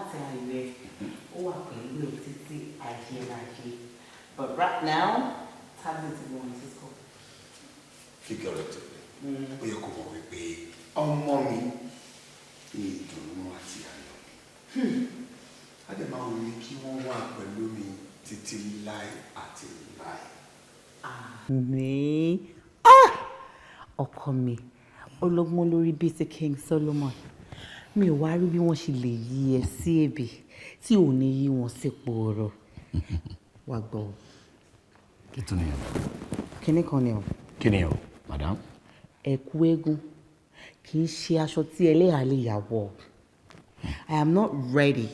Àti ayọ̀ ẹ ó wà pẹ̀lú ẹ títí ayérayé. But right now, tablet ti wọ́n ti sọ. Figuratively, ó yẹ kó mọ̀ wípé ọmọ mi ní ìdùnnú àti ayọ̀ mi. Á dẹ̀ máa wù mí kí wọ́n wà pẹ̀lú mi títí láì àti láì. Àmín. Ah! Ọkọ mi, ọlọ́gbọ́n lórí bíi ti King Solomon. Mi ò wá rí bí wọ́n ṣe lè yí ẹ sí èbè tí ò ní yí wọn sí pòrò. Wá gbọ́ o. Kí tún nìyẹn? Kinní kan ni o. Kí ni o, madam? Ẹ̀kú eégún kì í ṣe aṣọ tí ẹlẹ́hàá lè yà wọ̀. I am not ready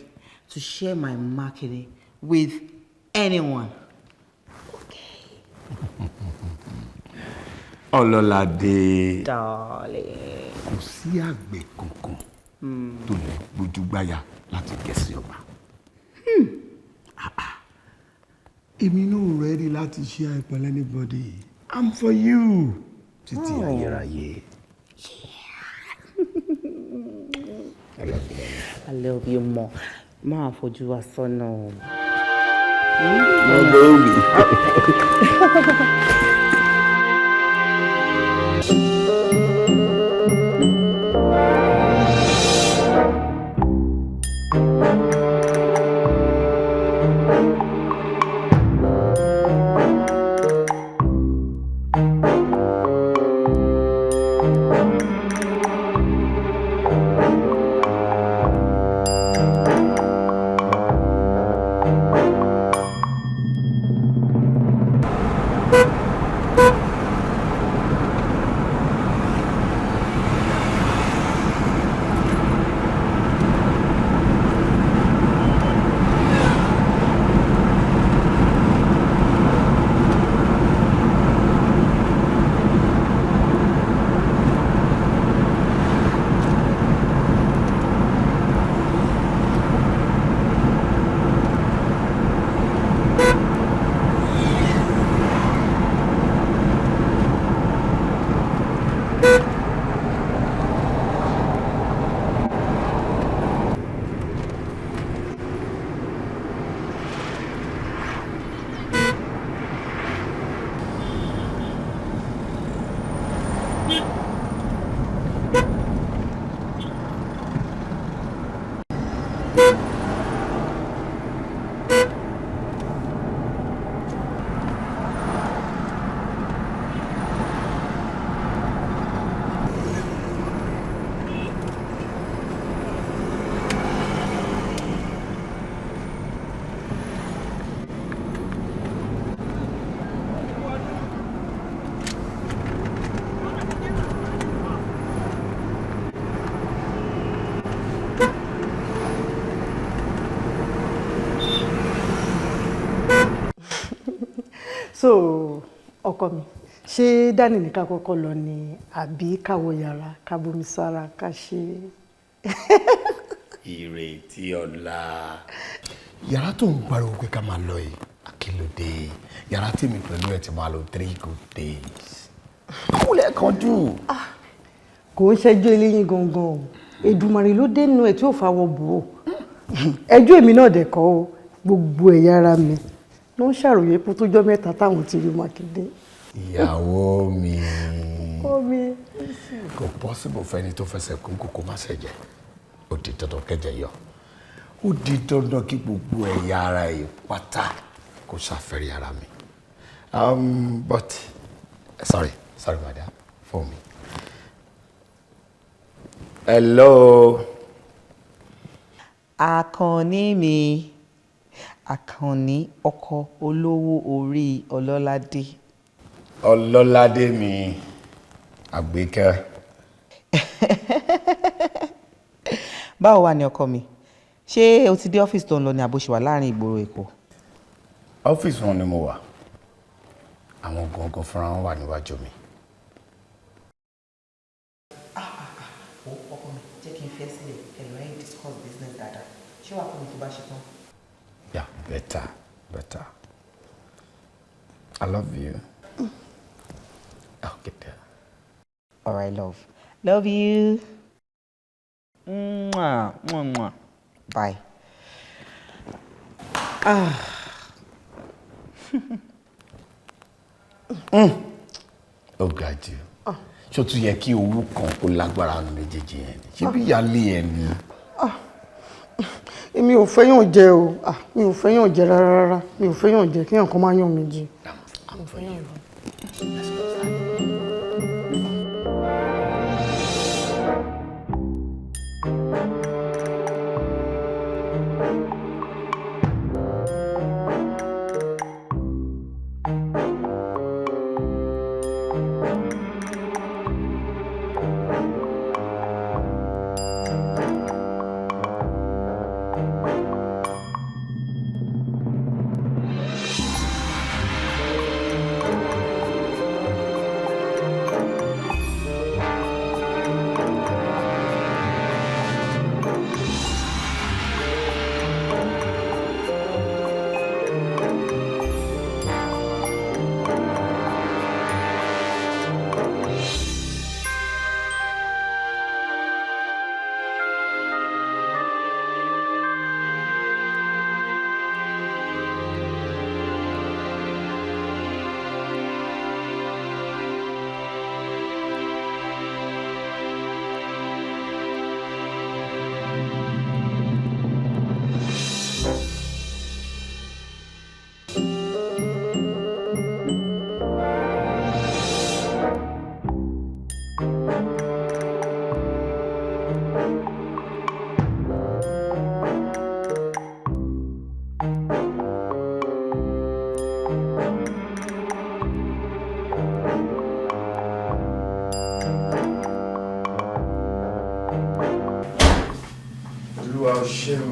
to share my marketing with anyone. Okay. Ọlọ́ládé. Darling. Kò sí àgbẹ̀ kankan tó lè gbójú gbáyà láti gẹ̀ẹ́sì ọba. Ah, ah. Èmi náà ready láti share pẹ̀lú anybody. I'm for you. Títí ayérayé. I love you. I love you more. Máa fojú wa sọ́nà o. My baby. So ọkọ mi, ṣé dání ní ká kọ́kọ́ lọ ni àbí ká wọ yàrá, ká bomi sára, ká ṣe? Ìrètí ọ̀la. Yàrá tó ń pariwo pé ká máa lọ yìí, àkìlódé? Yàrá tèmi pẹ̀lú ẹ̀ ti máa lò 3 good days. Kúlẹ̀ kan jù. Kò ń ṣẹjọ́ eléyín gangan o. Èdùmàrè ló dénú ẹ̀ tí ò fàwọ̀ bò ó. Ẹjọ́ èmi náà dẹ̀ kọ́ o. Gbogbo ẹ̀yà ara mi ló ń ṣàròyé pé tó jọ́ 3 táwọn ti rí Mákindé. Ìyàwó mi. Ọkọ mi. Kò possible fẹ́ni tó fẹsẹ̀ kún kókó má ṣẹ̀jẹ̀. Ó di dandan kẹ́jẹ̀ yọ. Ó di dandan kí gbogbo ẹ̀yà ara ẹ̀ pátá kó ṣàfẹ́rí ara mi. But sorry, sorry madam, phone mi. Hello. Àkànní mi, Àkànní ọkọ olówó orí Ọlọ́ládé. Ọlọ́ládé mi, Àgbékẹ́. Báwo wà ní ọkọ mi? Ṣé o ti dé ọ́fíìsì tó ń lọ ní àbó ṣe wà láàrin ìgboro Èkó? Ọ́fíìsì wọn ni mo wà. Àwọn gangan fúnra wọn wà níwájú mi. Ó ọkọ mi, jẹ́ kí n fẹ́ sílẹ̀ kẹlẹ́ ráyè discuss business dáadáa. Ṣé wàá kọ́ mi tó bá ṣe tán? Yeah, better, better. I love you. I'll get there. All right, love. Love you. Mwah, mwah, mwah. Bye. Ah. Ó ga jù. Ṣó tún yẹ kí owó kan kó lágbára nù méjèèjì yẹn ni? Ṣé bí ìyáálé ẹ ni? Èmi ò fẹ́yàn jẹ o. Ah, mi ò fẹ́yàn jẹ rárá rárá. Mi ò fẹ́yàn jẹ kéèyàn kan máa yàn mí jẹ. I'm for you. Let's go inside. Olúwa o ṣé o.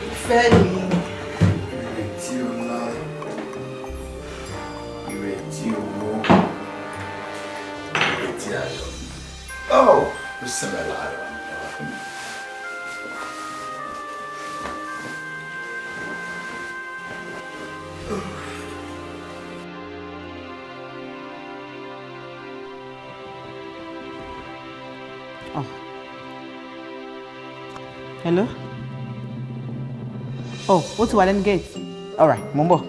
Ìfẹ́ mi. Ìrètí ọlá, ìrètí owó, ìrètí ayọ̀. Oh, bismillah. Oh. Hello? Oh, ó ti wà lẹ́nu gate. All right, mo ń bọ̀.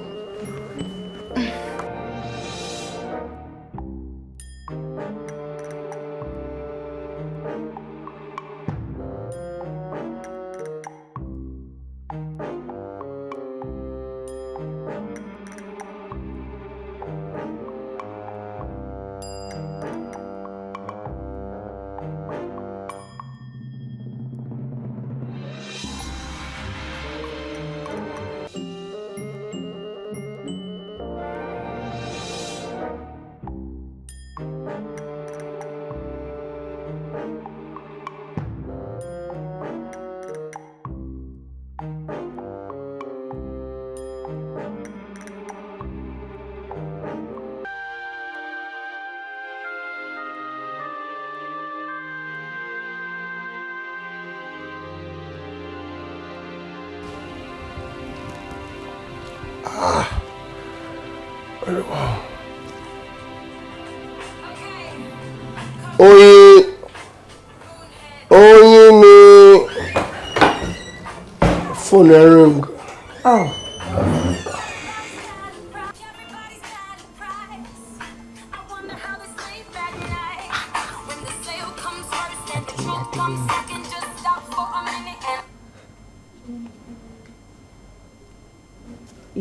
Oyin, oyin mi, fóònù ẹ ring. Oh.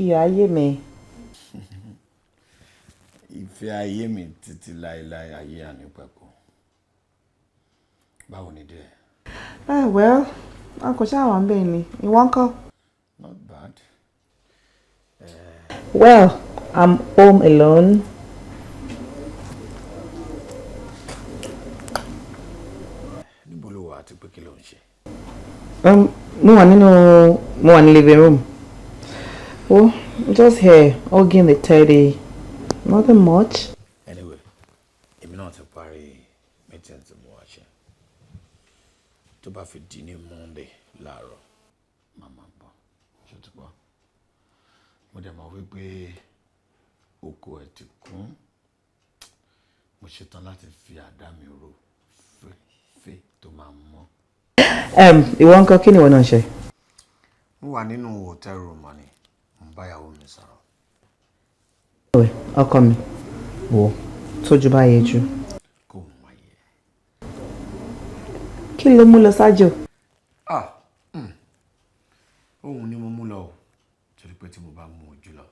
Iyọ̀ ayé mi. Ìfẹ́ ayé mi títí láéláé ayé ànípẹ̀kun. Báwo ni díẹ̀? Ah, well, a kò ṣáà wà ń bẹ̀ ni. Ìwọ ńkọ́? Not bad. Well, I'm home alone. Níbo ló wà àti pé kí ló ń ṣe? Mo wà nínú, mo wà ní living room. Oh, I'm just here hugging the teddy. Nothing much. Anyway, èmi náà ti parí meeting tí mo wá ṣe. Tó bá fi di ní Monday láàárọ̀, màmá bọ̀. Ṣé o ti gbọ́? Mo dẹ̀ mọ̀ wípé Oko ẹ̀ ti kún. Mo ṣetán láti fi àdá mi ro fẹ́fẹ́ tó máa mọ́. Ìwọ ńkọ́, kí ni ìwọ náà ṣe? Mo wà nínú hotel room ni, mo ń báyàwó mi sọ̀rọ̀. Ọkọ mi, wò tójú bá yẹ jù. Kò mọ̀ yẹ. Kí ló mú lọ sájò? Ah, òun ni mo mú lọ o, torí pé tí mo bá mú ojú lọ,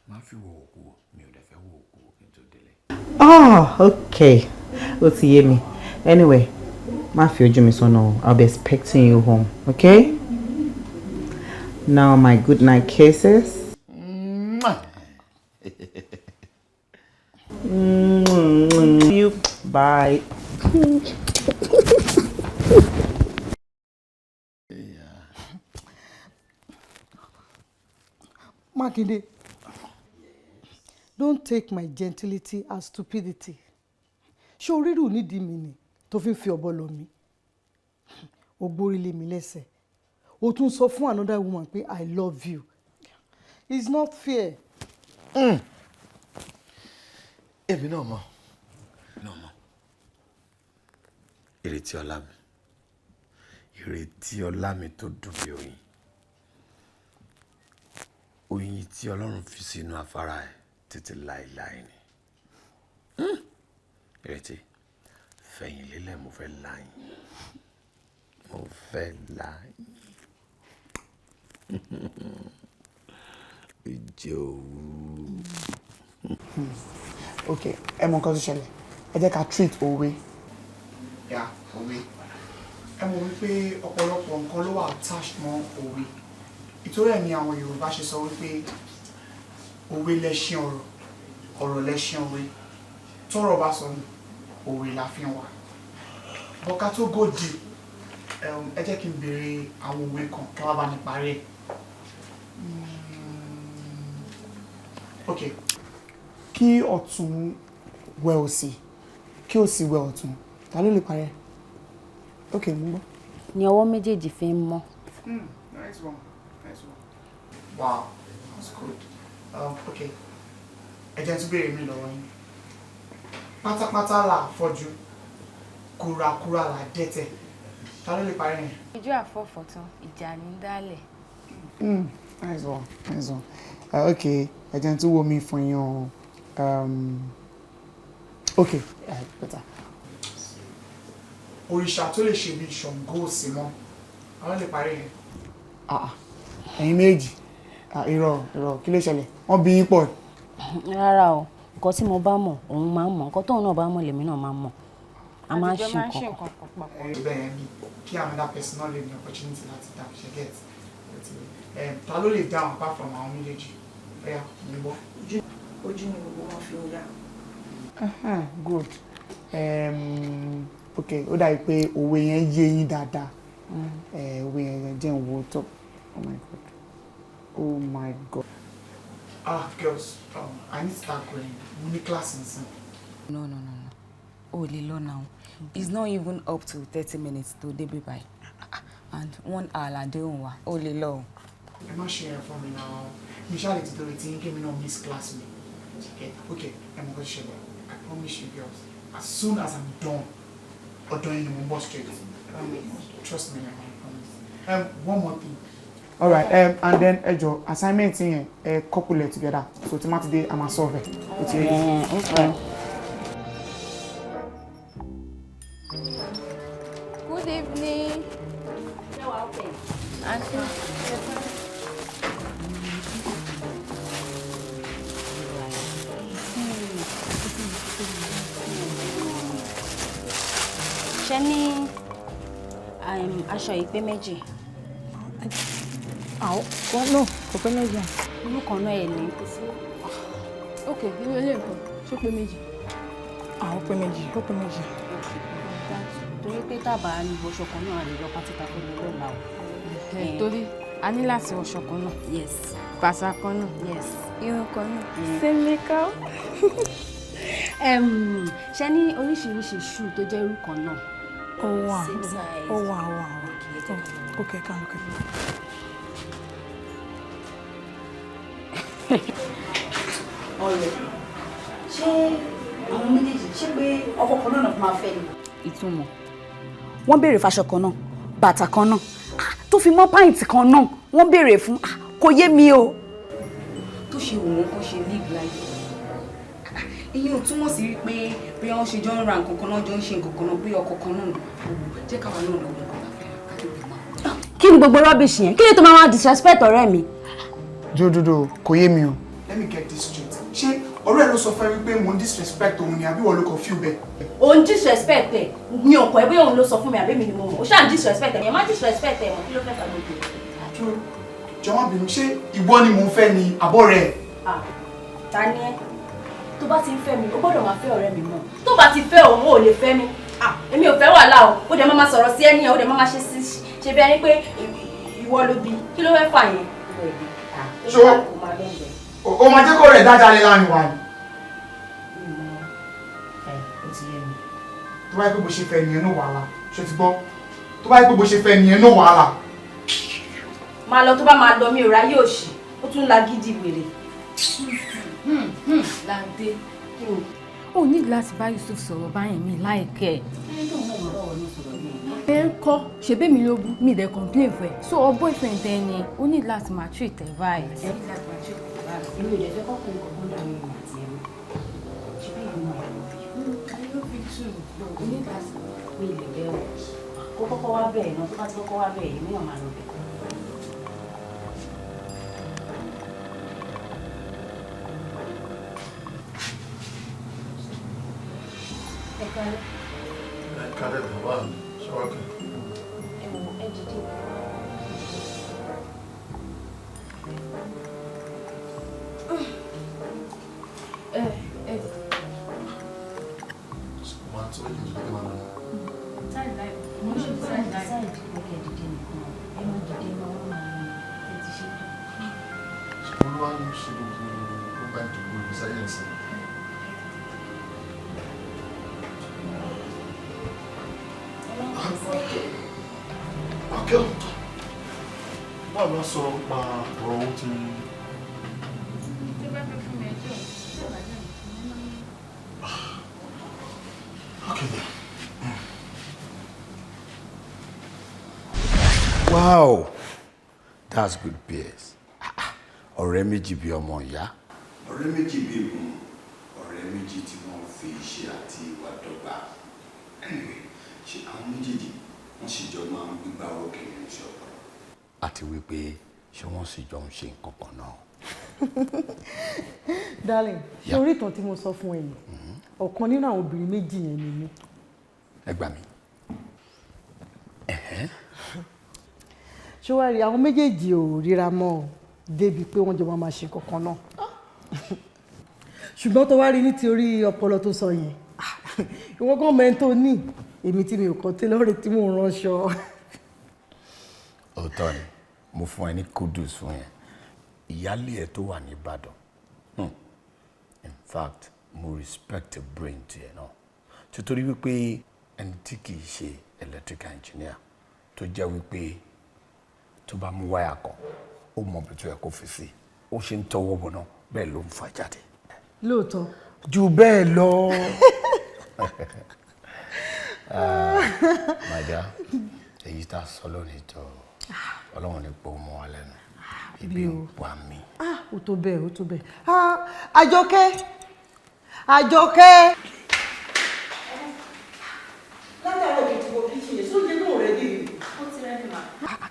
máa fi wo òkú, mi ò dẹ̀ fẹ́ wo òkú kí n tó délé. Ah, okay, ó ti yé mi. Anyway, má fi ojú mi sọ́nà o. I'll be expecting you home, okay? Now my good night kisses. Mwah. You. Bye. Yeah. Makinde, don't take my gentility as stupidity. Ṣé o rírù nídìí mi ni tó fi ń fi ọ̀bọ lọ mí? O gbórí lé mi lẹ́sẹ̀. O tún sọ fún another woman pé "I love you." It's not fair. Èmi náà mọ̀, náà mọ̀. Ìrètí ọlá mi, ìrètí ọlá mi tó dùn bí oyin, oyin tí Ọlọ́run fi sínú afárá ẹ̀ títí láéláé ni. Ìrètí, fẹ̀yìn lélẹ̀, mo fẹ́ láyìn, mo fẹ́ láyìn. Ìjẹ́ òwú. Ok, ẹ mọ nǹkan tó ṣẹlẹ̀, ẹ jẹ́ ká treat òwe. Yà, òwe. Ẹ mọ̀ wípé ọ̀pọ̀lọpọ̀ nǹkan ló wà attached mọ́ òwe. Ìtorí ẹ̀ ni àwọn Yorùbá ṣe sọ wípé òwe lẹṣin ọ̀rọ̀, ọ̀rọ̀ lẹṣin òwe. Tọ́rọ̀ bá sọnù, òwe la fi ń wà. But ká tó go deep, ẹ jẹ́ kí n béèrè àwọn òwe kan kí wọ́n bá ní parí ẹ̀. Ok, kí ọ̀tún wẹ òsì, kí òsì wẹ ọ̀tún, ta ló lè parí ẹ̀? Ok, mo gbọ́. Ni ọwọ́ méjèèjì fi ń mọ́. Nice one, nice one. Wow, that's good. Ok, ẹ jẹ́ n tún béèrè mi lọ́wọ́ yín. Pátápátá là fọ́jú, kúrakúra là dẹ́tẹ̀, ta ló lè parí yẹn? Ijó àfọ̀fọ̀ tán, ìjà ní dálẹ̀. Nice one, nice one. Ok, ẹ jẹ́ n tún wo mi fún yín o. Ok, better. Òrìṣà tó lè ṣe bí Ṣàngó ò sí mọ́, àwọn lè parí yẹn. Ah, ah, ẹ̀yin méjì, ah, irọ́ irọ́, kí ló ṣẹlẹ̀? Wọ́n bí yín pọ̀. Rárá o, nǹkan tí mo bá mọ̀, òun máa ń mọ̀. Nǹkan tóun náà bá mọ̀, lèmi náà máa ń mọ̀. A máa ń Àtijọ́ ṣe máa ń ṣe nǹkan nǹkan kan papọ̀. Bẹ́ẹ̀ yẹn ni kí another person náà lè ní opportunity láti dá ṣe get. Ta ló lè dáhùn apart from àwọn méjèèjì? Ẹ̀yà, mo gbọ́. Ojú ni gbogbo wọn fi ń yá. Good. Ok, ó dàbí pé òwe yẹn yé yín dáadáa. Òwe yẹn jẹ́ ìwò tó. Oh my God. Oh my God. Ah, girls, I need to start going. Mo ní class nsìn. No, no, no, no, o lè lọ now. It's not even up to 30 minutes to débi báyìí, and one hour làdéhùn wa. O lè lọ o. Ẹ má ṣe yẹn fún mi náà. Mi ṣáà lè ti torí tí yín kí mi náà miss class mi. Okay, ẹ mọ̀ kó ṣẹlẹ̀. I promise you girls, as soon as I'm done, ọ̀dọ̀ yín ni mo ń bọ̀ straight. Trust me, I promise. One more thing. All right, and then ẹ jọ̀ọ́, assignment yẹn, ẹ couple it together. So tí má ti dé, a máa solve it. Ó ti yé yín? Okay. Good evening. Aunty. Ṣe ní aṣọ yìí pé méjì? Àwọn wọn náà kò pé méjì. Irú kan náà ẹ̀ ní. Ok, irú ilé nǹkan ṣó pé méjì? Àwọn pé méjì, ó pé méjì. Torí pé tábà ní wọṣọ kan náà, lè lọ party ta fẹ́ lọ lọ́la o. Torí a ní láti wọṣọ kan náà. Yes. Bàtà kan náà. Yes. Irun kan náà. Same makeup. Ṣe ní oríṣiríṣi shoe tó jẹ́ irú kan náà? Ó wà. Same size. Ó wà, ó wà, ó wà. Ok, ká lókè. Ọ̀rẹ́, ṣé àwọn méjèèjì ṣé pé ọkọ kan náà máa fẹ́ ni? Ìtumọ̀, wọ́n béèrè fàṣọ kan náà, bàtà kan náà, tó fi mọ́ pint kan náà wọ́n béèrè fún. Kò yé mi o. Tó ṣe wù wọ́n kó ṣe live life, ìyẹn ò túmọ̀ sí wípé bí wọ́n ṣe jọ ń ra nǹkan kan náà, jọ ń ṣe nǹkan kan náà, pé ọkọ kan náà. Jẹ́ káwa náà lọ wọ nǹkan tá a fẹ́ rà ká tó gbé máa. Kí ni gbogbo rubbish yẹn? Kí ni tó máa wá disrespect ọ̀rẹ́ mi? Dúdúdú, kò yé mi o. Let me get this straight. Ṣé ọ̀rẹ́ ẹ ló sọ fún ẹ wípé mò ń disrespect òun ni, àbí wọ́n ló kàn feel bẹ́ẹ̀? Òun disrespect ẹ ní ọkọ ẹ, bóyá òun ló sọ fún mi àbí mi ni mo mọ̀. Ó ṣáà ń disrespect ẹ. Ẹ má disrespect ẹ mọ́. Kí ló fẹ́ fà gbogbo? Jọ̀wọ́ bínú, ṣé ìwọ ni mò ń fẹ́ ni àbọ̀ rẹ̀? Ah, ta ni ẹ? Tó bá ti ń fẹ́ mi, ó gbọ́dọ̀ máa fẹ́ ọ̀rẹ́ mi mọ́. Tó bá ti fẹ́ òun, ò lè fẹ́ mi. Ah, èmi ò fẹ́ wàhálà o. Ó dẹ̀ máa ma sọ̀rọ̀ sí ẹni ẹ̀, ó dẹ̀ máa ma ṣe sí ṣe bí ẹni pé ìwọ ló bí. Kí ló fẹ́ fà yẹn? Ṣé o máa jẹ́ kó rẹ̀ dáadáa lé láàrin wa ni? Tó bá yẹ pé bó ṣe fẹ́ nìyẹn, no wàhálà. Ṣé ti gbọ́? Tó bá yẹ pé bó ṣe fẹ́ nìyẹn, no wàhálà. Máa lọ, tó bá máa lọ, mi ò ráyè òṣì. Ó tún la gidi wèrè. Ládé, o ní láti bá Yusuf sọ̀rọ̀ báyìí, mi láìkẹ́ ẹ̀. Ẹ ń kọ́ ṣebí mi ló bú mi dẹ̀ complain fún ẹ, so ọ boyfriend ẹ ni o ní láti máa treat ẹ báyìí. Ẹ ní láti máa treat ẹ báyìí. Èmi ò dẹ̀ fẹ́ kọ́kùnrin kankan dànù ìmọ̀ àti ẹ̀rọ. Ṣé bí ìlú náà ló fi? I love you too, but o ní láti. Mi lè bẹ́ ọ. Kó kọ́kọ́ wá bẹ́ẹ̀ náà, tó bá ti kọ́kọ́ wá bẹ́ẹ̀, èmi náà máa lọ bẹ̀. Ẹ kálẹ́. Ẹ kálẹ̀, bàbá mi ṣọ́wọ́kẹ́. Ẹ wò, ẹ dìde. Ẹ ẹ dìde. Máa tó yìí ní máa lọ. Mo ṣe decide láì. Decide pé kẹ́ dìde nìkan. Ẹ má dìde, máa wọ́n máa lọ. Ẹ ti ṣe tó. Olúwa ń ṣe gbogbo gbogbo àdúgbò ìgbésí ayé ẹ̀sìn. Okay. Báwo ló sọ pa ọ̀rọ̀ owó tí? Tó bá fẹ́ fún mi, ẹjọ́ tó bá jẹ́ mi fún mi. Okay then. Wow, that's good peers. Ọ̀rẹ́ méjì bíi ọmọ ìyá. Ọ̀rẹ́ méjì bíi ìbùn. Ọ̀rẹ́ méjì tí wọ́n fi iṣẹ́ àti ìwà dọ́gba. Anyway, ṣé àwọn méjèèjì wọ́n sì jọ máa ń gbígbá orókè nínú iṣẹ́ ọpọlọ? Àti wípé ṣé wọ́n sì jọ ń ṣe nǹkan kan náà? Darling, ṣé orí ìtàn tí mo sọ fún ẹ yìí, ọ̀kan nínú àwọn obìnrin méjì yẹn ni mí. Ẹ gbà mí. Ẹ̀hẹ́n. Ṣé wàá rí, àwọn méjèèjì ò ríra mọ́ ọ débi pé wọ́n jọ máa ṣe kankan náà, ṣùgbọ́n tó wá rí ní ti orí ọpọlọ tó sọ yẹn, ìwọ gan mẹ́rin tó ní èmi tí mi ò kọ́ tẹ́lọ́rì tí mò ń ránṣọ. Òótọ́ ni, mo fún ẹ ní kudos fún yẹn. Ìyálé ẹ tó wà ní Ìbàdàn, in fact, mo respect brain tiẹ̀ náà, títorí wípé ẹni tí kì í ṣe electrical engineer, tó jẹ́ wípé tó bá mú wáyà kan, ó mọ ibi tó yẹ kó fi sí, ó ṣe ń tọwọ́ bọ̀ náà, bẹ́ẹ̀ ló ń fà jáde. Lóòótọ́. Jù bẹ́ẹ̀ lọ. My dear, èyí tá a sọ lónìí tó, Ọlọ́run ní pò mọ́ wa lẹ́nu, ibi ń pa mí. Ah, ó tó bẹ́ẹ̀, ó tó bẹ́ẹ̀. Ah, Àjọkẹ́, Àjọkẹ́. Látàárọ̀ kìtì wọ kitchen yẹn, sóúnjẹ náà ready ni? Ó ti ready mà.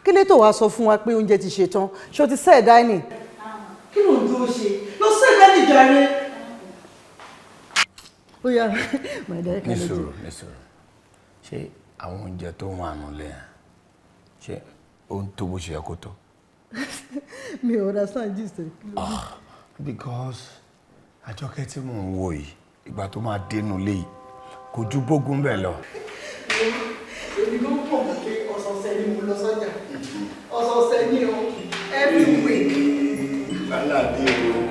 Kí ló tó wàá sọ fún wa pé oúnjẹ ti ṣe tán? Ṣé o ti set dining? Kí ló ń dúró ṣe? Lọ set dining jàre. Ó yá, my dear, Ní sùúrù, ní sùúrù. Ṣé àwọn oúnjẹ tó wà nílẹ̀ yẹn, ṣé ó ń tó bó ṣe yẹ kó tó? Mi ò understand gist ẹ. Ah, because Àjọkẹ́ tí mò ń wò yìí, ìgbà tó máa dénú lé yìí, kò ju bógún bẹ́ẹ̀ lọ. Èmi ló pọ̀ pé ọ̀sọ̀ọ̀sẹ̀ ni mo lọ sọ́jà, ọ̀sọ̀ọ̀sẹ̀ ni o, every week. Aládé o.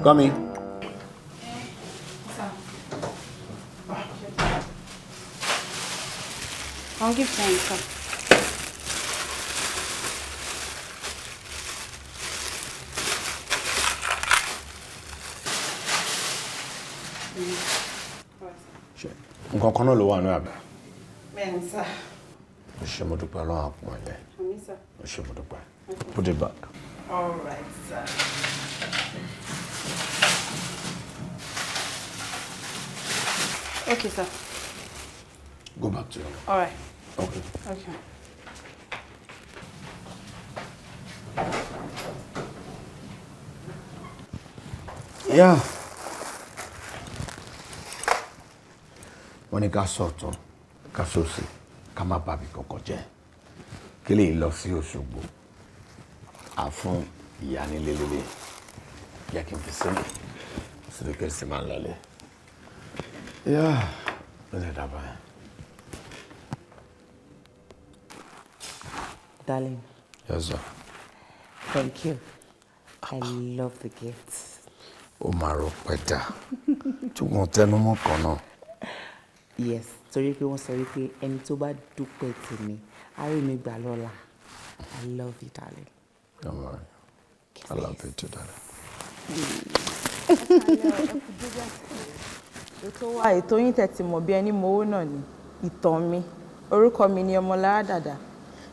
Come in. I'll give time, sir. Nǹkan kan náà ló wà ní àbẹ̀. Bẹ́ẹ̀ni sir. O ṣé, mo dúpẹ́. Ọlọ́run àpọ̀n ẹ̀. Àmín sir. O ṣé, mo dúpẹ́. Put it back. All right, sir. Okay, sir. Go back to your room. All right. Okay. Okay. Yeah. Wọ́n ní ká sọ̀tún, ká sòsì, ká má bàbí kankan jẹ́. Kí lè lọ sí Òṣogbo? Àfún ìyá nílé lélẹ̀. Jẹ́ kí n fi sílẹ̀. Sílẹ̀ kí n sì máa ń lọlé. Yeah. Ó lè dábàá yẹn. Darling, Yes, sir. thank you. I love the gifts. Ó máa rọ pẹ́dà. Tí wọ́n tẹnu mọ́ kan náà. Yes, torí pé wọ́n sọ wípé ẹni tó bá dúpẹ́ tèmi, á rí mi gbà lọ́la. I love you, darling. Don't worry. I love you too, darling. Ètò wa, ètò yín tẹ́ ti mọ̀ bí ẹni mowó náà ni ìtàn mi. Orúkọ mi ni Ọmọlára Dàda.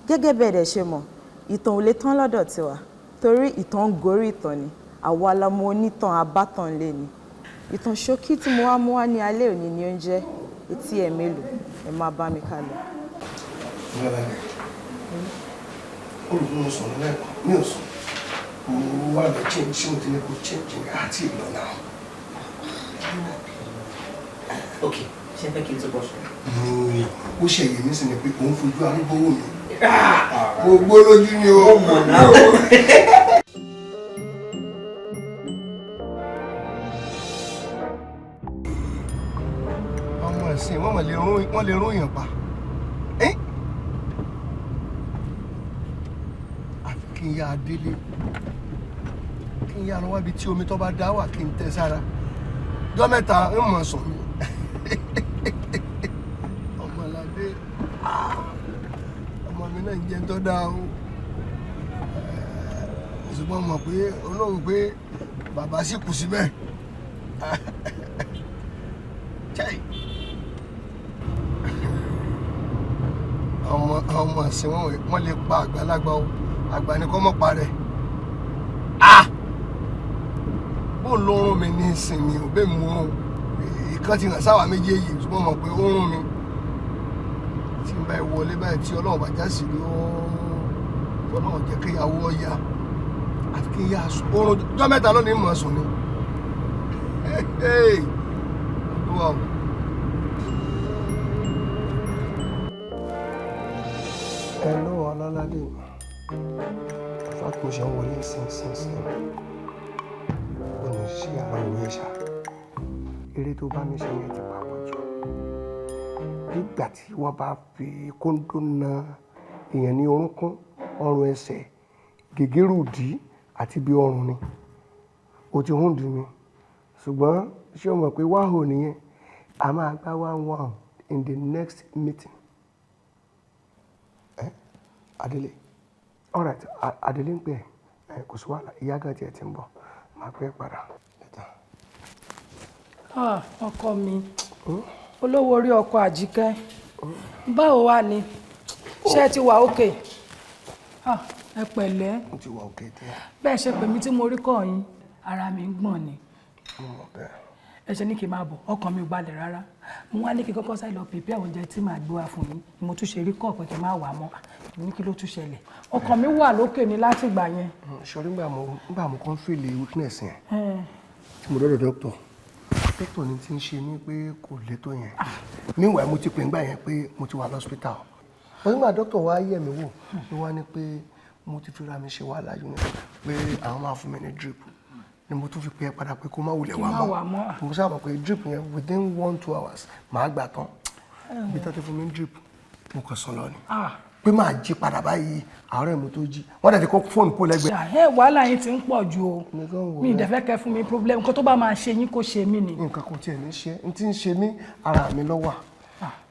Gẹ́gẹ́ bẹ́ẹ̀ dẹ̀ ṣe mọ̀, ìtàn ò lè tán lọ́dọ̀ tiwa torí ìtàn ń gorí ìtàn ni. Àwa lọmọ onítàn abátàn lé ni. Ìtàn ṣókí tí mo wá mú wá ní alẹ́ òní ni ó ń jẹ́ Etí Ẹ̀ Mélòó. Ẹ máa bá mi ká lọ. Ọlọ́ládé, olùkọ́ mo sọ̀rọ̀ lẹ́ẹ̀kan, mi ò sùn. Mo wá lọ change, ṣé mo ti ní kó change ní àti ìlọ náà. Ok, ṣé fẹ́ kí n túbọ̀ sọ? Ó ṣe èyí mi sì ni pé òun fojú arúgbó wò mí. Mo gbó lójú ni o. Ó mọ̀ náà. Ọmọ ẹ̀sìn wọ́n mọ̀ lè rún, wọ́n lè rún èèyàn pa. Ẹ́ àfi kí n yá a délé, kí n yá a lọ wábi tí omi tó bá dá wà kí n tẹ́ sára. Jọ́ mẹ́ta ń mọ̀ sùn mi. Ọmọládé, ọmọ mi náà ń jẹun tó dáa o. Ṣùgbọ́n mọ̀ pé olóhùn pé bàbá sì kù síbẹ̀. Chai. Ọmọ ọmọ ẹ̀sìn wọn wọ́n lè pa àgbàlagbà o, àgbà ni kò mọ̀ pa rẹ̀. Ah! Bó ló rún mi ní ìsinmi ò bẹ́ẹ̀ mú rún. Ìkan ti hàn sáwà méjèèjì, ṣùgbọ́n mọ̀ pé ó rún mi. Tí n bá ẹ wọlé báyìí tí Ọlọ́run bá já sí rí ó, Ọlọ́run jẹ́ kí ìyàwó ọ̀ya àti kí ìyá sùn. Oorun jọ́ mẹ́ta lónìí mọ̀ sùn ni. Olúwa o. Hello, Ọlọ́ládé. In fact, mo ṣe ń wọlé sínsìnsìn. Ó ní ṣí ara òun yẹn ṣá. Eré tó bá mi ṣe yẹn ti papọ̀ jù. Nígbà tí wọ́n bá fi kóńdó na èèyàn ní orúnkún, ọrùn ẹsẹ̀, gègérù dí àti bí ọrùn ni. O ti hún dùn mí. Ṣùgbọ́n ṣé o mọ̀ pé wáhò nìyẹn? A máa gbá 1-1 in the next meeting. Eh? Adele. All right, Adele ń pè ẹ́, kò sí wàhálà, ìyá gan tiẹ̀ ti ń bọ̀, màá pè é padà. Ah, ọkọ mi, olówó orí ọkọ Àjíkẹ́, báwo wá ni? Ṣé ẹ ti wà òkè? Ah, ẹ pẹ̀lẹ́. Mo ti wà òkè díẹ̀. Bẹ́ẹ̀ ṣe pè mí tí mo rí kọ́ yín, ara mi ń gbọ̀n ni. Mo mọ̀ bẹ́ẹ̀. Ẹ ṣe ní kí n máa bọ̀, ọkàn mi ò balẹ̀ rárá. Mo wá ní kí n kọ́kọ́ sáré lọ prepare oúnjẹ tí màá gbé wá fún yín. Mo tún ṣe rí kọ́ pé kí n má wà mọ́. Mo ní kí ló tún ṣẹlẹ̀. Ọkàn mi wà lókè ni láti ìgbà yẹn. Ṣọrí ngbà mo kàn feel weakness yẹn. Tí mo dọ́dọ̀ doctor. Doctor ni ti ń ṣe mí pé kò le tó yẹn. Meanwhile, mo ti pè ngbà yẹn pé mo ti wà lọ́spítà. Wọ́n nígbà doctor wá yẹ̀ mí wò ló wá ní pé mo ti fi ra mi ṣe wàhálà yìí ni pé àwọn máa fún mi ní drip. Ni mo tún fi pè é padà pé kó má wulẹ̀ Kí wá má mọ́. wá mọ́. Mo sábà pé drip yẹn within 1-2 hours màá gbà tán. Bí tó ti fún mi ní drip, mo kàn sùn lọ ni. Ah, Pé máa jí padà báyìí, àárọ̀ mo tó jí, wọ́n dẹ̀ ti kó fóònù kó lẹ́gbẹ̀ẹ́. Ẹ wàhálà yín ti ń pọ̀ ju o. Mi ì dẹ̀ fẹ́ kẹ́ fún mi problem. Nǹkan tó bá máa ṣe yín, kó ṣe mí ni. Nǹkan kò tiẹ̀ ní ṣe n tí ń ṣe mí, ara mi ló wà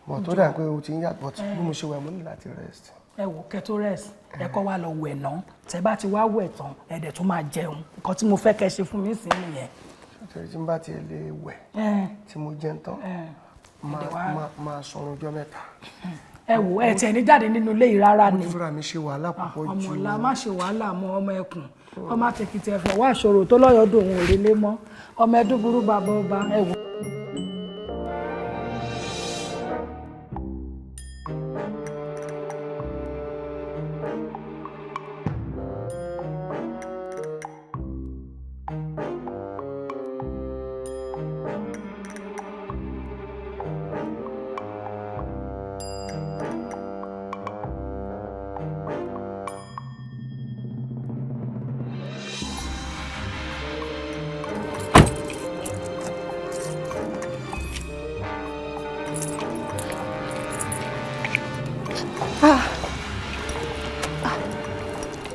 bọ̀ tó dà pé o ti ń yàtọ̀, but bí mo ṣe wà, mo ní láti rest. Ẹ wò, kẹ́ tó rest, ẹ kọ́ wá lọ wẹ̀ náà. Tẹ́ bá ti wá wẹ̀ tán, ẹ dẹ̀ tún máa jẹun. Nǹkan tí mo fẹ́ kẹ́ ṣe fún mi sí nìyẹn. Ṣé tí n bá tiẹ̀ lè wẹ̀ tí mo jẹun tán, máa sọ̀rọ̀ ọjọ́ 3. Ẹ wò, ẹ tiẹ̀ ní jáde nínú ilé yìí rárá ni. Mo ti fúnra mi ṣe wàhálà púpọ̀ jù. Ọmọ ọ̀la, má ṣe wàhálà mọ́. Ọmọ ẹkùn, ọmọ àtẹkìtì ẹ̀fọ́ wá ṣòro tó lọ́yọ̀ọ́dún òun ò relé mọ́. Ọmọ ẹdún burú bàbá ọba. Ẹ wò.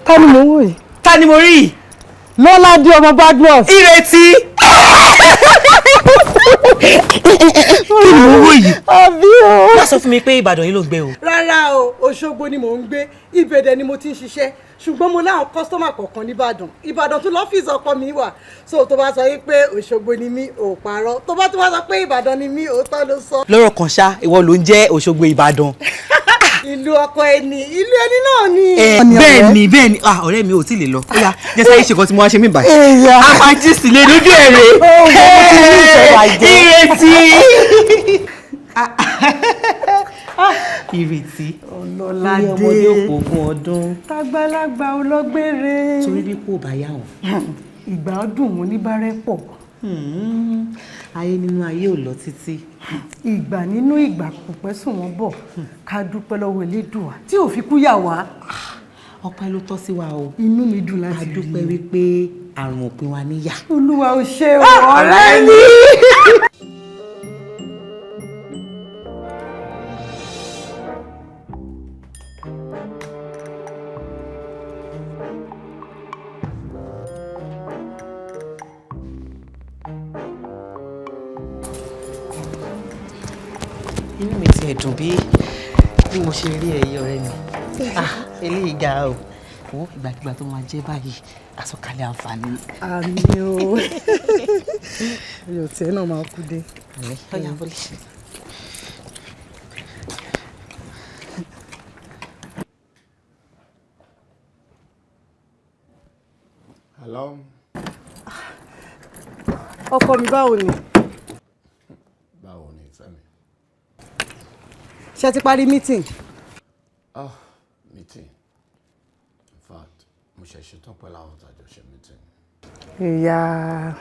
Ta ni mò ń wò yìí? Ta ni mo rí yìí? Lọ́ládé ọmọ Badmus. Ìrètí. Kí ni mo wò yìí? Àbí o. Má sọ fún mi pé Ìbàdàn yìí ló ń gbé o. Rárá o, Òṣogbo ni mò ń gbé, ibẹ̀dẹ̀ ni mo ti ń ṣiṣẹ́, ṣùgbọ́n mo láwọn customer kọ̀ọ̀kan nìbàdàn. Ìbàdàn tún lọ́fíìsì ọkọ mi wà. So tó bá sọ yìí pé Òṣogbo ni mí, ò parọ́. Tó bá tún wá sọ pé Ìbàdàn ni mí, òótọ́ ló sọ. Lọ́rọ̀ kan ṣá, ìwọ ló ń jẹ́ Òṣogbo Ìbàdàn. Ìlú ọkọ ẹni, ìlú ẹni náà ni. Bẹ́ẹ̀ ni, bẹ́ẹ̀ ni. Ah, ọ̀rẹ́ mi ò tí ì lè lọ. Ó yá, jẹ́ sáré ṣe kan tí mo wá ṣe mí báyìí. Èyà. A máa jí sílé lójú ẹ̀rẹ̀. Ìrètí. Ìrètí. Ọlọ́ládé. Ilé ọmọdé òpógún ọdún. Tágbálágbà ọlọ́gbére. Torí bí kò bá yà wọ́n. Ìgbà ọdún wọn ní bárẹ́ pọ̀. Ayé nínú ayé ò lọ títí. Ìgbà nínú ìgbà kò pẹ́ sùn wọ́n bọ̀. Ká dúpẹ́ lọ́wọ́ Elédùà tí ò fi kú yà wá. Ọpẹ́ ló tọ́ sí wa o. Inú mi dùn láti rí. A dúpẹ́ wípé àrùn òpin wa níyà. Olúwa ò ṣe o, ọ̀rẹ́ mi. Inú mi ti ẹ̀dùn bí mo ṣe rí ẹyẹ ọ̀rẹ́ mi. Ah, eléyìí ga o. Wo, ìgbàkigbà tó máa jẹ́ báyìí, àsọkalẹ̀ àǹfààní. Àmín o. Ayọ̀ tiẹ̀ náà máa kú dé. Àmín. Ọ̀yá, wọlé. Hello. Ọkọ mi, báwo ni? Báwo ni, ìfẹ́ mi? Ṣé ti parí meeting? Ah, meeting. In fact, mo ṣe ṣetán pẹ̀lú àwọn tàjọ ṣe meeting. Ìyá,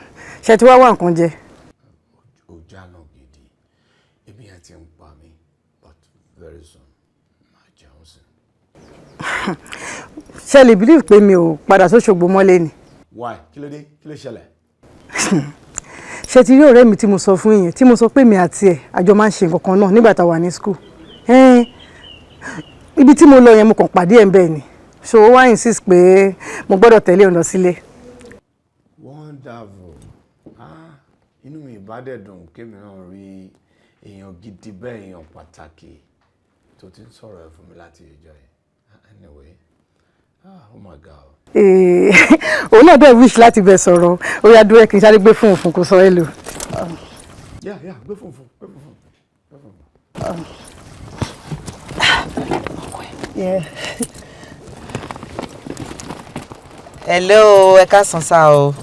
ṣe ti wá wá nǹkan jẹ? Ó jánà gidi. Ebi yẹn ti ń pa mí, but very soon, màá jẹun sí. Ṣé lè believe pé mi ò padà sóṣogbo mọ́lé ni? Why? Kí ló dé? Kí ló ṣẹlẹ̀? Ṣé ti rí ọ̀rẹ́ mi tí mo sọ fún yẹn, tí mo sọ pé mi àti ẹ̀ àjọ máa ń ṣe nǹkan kan náà nígbà tá a wà ní school? Ibi tí mo lọ yẹn, mo kàn pàdé ẹ̀ ń bẹ́ẹ̀ ni. So ó wá insist pé mo gbọ́dọ̀ tẹ̀lé òun lọ sílé. Wonderful. Ah, inú mi ìbá dẹ̀ dùn kémi náà rí èèyàn gidi bẹ́ẹ̀, èèyàn pàtàkì tó ti ń sọ̀rọ̀ ẹ̀ fún mi láti ìjọ yìí. Anyway, ah, oh my God. Òun náà dẹ̀ wish láti bẹ̀ sọ̀rọ̀. Ó yá, dúró kí n sáré gbé fún òfin kó sọ ẹ́ lò. Yeah, gbé fún fún, gbé fún fún, gbé fún fún. Yeah. Hello, ẹ káàsán sá o.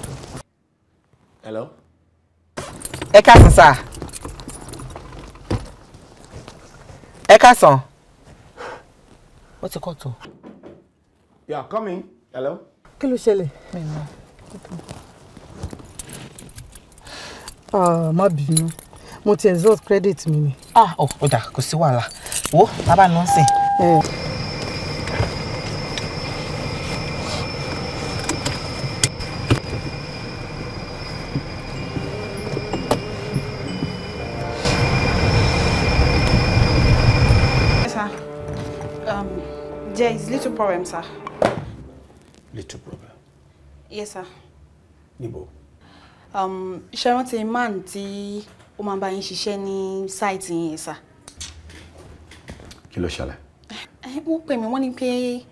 Hello. Ẹ káàsán sá. Ẹ káàsán. Ó ti kọ́ tó. Yeah, come in. Hello. Kí ló ṣẹlẹ̀? Ah, má bínú, mo ti exhaust credit mi ni. Ah, ó dà, kò sí wàhálà. Wo, bàbá ló ń sìn. Yes, sir. There is little problem, sir. Little problem? Yes, sir. Níbo? Ṣé rántí man tí ó máa ń bá yín ṣiṣẹ́ ní site yín, sir? Kí ló ṣẹlẹ̀? Wọ́n pè mí, wọ́n ní pé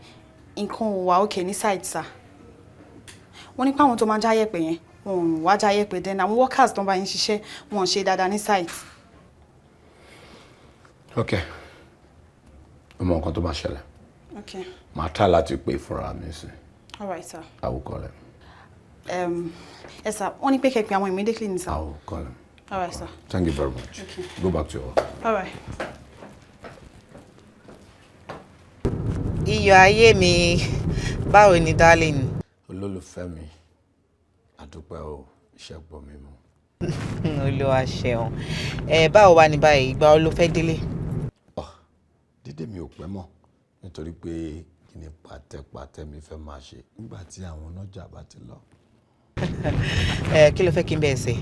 nǹkan ò wà okay ní site, sir. Wọ́n ní pé àwọn tó máa ń jáyẹ̀pẹ̀ yẹn, wọn ò wá jáyẹ̀pẹ̀, then àwọn workers tó ń bá yín ṣiṣẹ́, wọn ò ṣe dáadáa ní site. Ok, o mọ nǹkan tó máa ṣẹlẹ̀. Okay. Màá try láti pè fúnra mi sí. All right, sir. I will call him. Yes, sir. Wọ́n ní pé kẹ́ pè àwọn immediately ni, sir. I will call him. All right, sir. Thank you very much. Okay. Go back to your work. All right. Iyọ̀ ayé mi, báwo ni, darling? Olólùfẹ́ mi, àdúpẹ́ o, iṣẹ́ gbọ́ mi mú. Olúwa ṣeun. Ẹ báwo wà ní báyìí? Ìgbà wo ló fẹ́ délé? Dídé mi ò pẹ́ mọ́, nítorí pé kí ni pàtẹ́pàtẹ́ mi fẹ́ máa ṣe nígbà tí àwọn ọlọ́jà bá ti lọ. Ẹ kí ló fẹ́ kí n bẹ́ẹ̀ ṣe?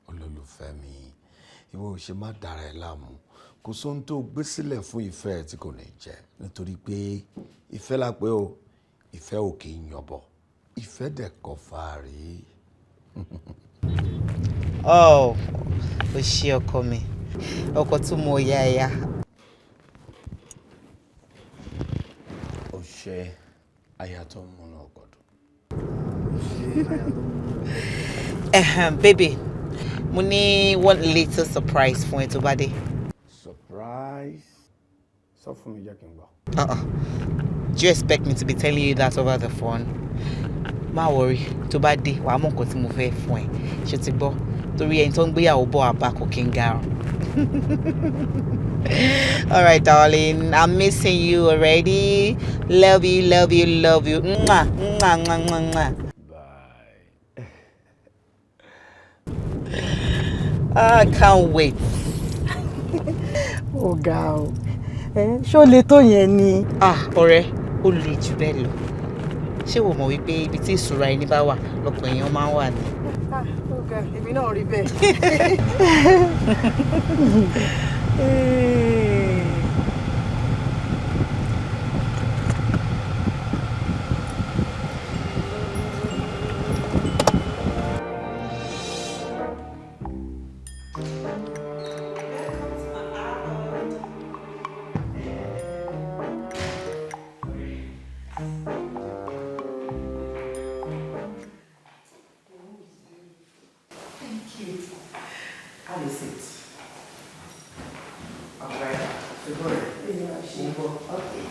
Olólùfẹ́ mi, ìwọ ò ṣe má dára ẹ láàmú. Kò sóhun tó gbé sílẹ̀ fún ìfẹ́ ẹ tí kò ní jẹ, nítorí pé ìfẹ́ la pé o, ìfẹ́ ò kì í yànbọ̀, ìfẹ́ dẹ̀ kọ̀ fàárí. Oh, o ṣé ọkọ mi, ọkọ tó mọ ọ̀yà ẹ̀yà. O ṣe aya tó ń múná ọkọ dùn. Ahem, baby, mo ní one little surprise fún ẹ tó bá dé. Surprise? Sọ fún mi, jẹ́ kí n gbọ́. Uh-uh. Do you expect me to be telling you that over the phone? Má worry, tó bá dé, wàá mọ̀ nǹkan tí mo fẹ́ fún ẹ. Ṣé o ti gbọ́? Torí ẹni tó ń gbéyàwó bọ̀ àbá kò kí ń garùn. All right, darling, I'm missing you already. Love you, love you, love you. Mwah, mwah, mwah, mwah, mwah. Bye. I can't wait. Ó ga o. Ṣó le tó yẹn ni? Ah, ọ̀rẹ́, ó le jù bẹ́ẹ̀ lọ. Ṣé o mọ̀ wípé ibi tí ìṣúra ẹni bá wà lọ́pọ̀ èèyàn máa ń wà ní? Ah, ó ga, èmi náà rí bẹ́ẹ̀. Thank you. Have a seat. All right. Okay.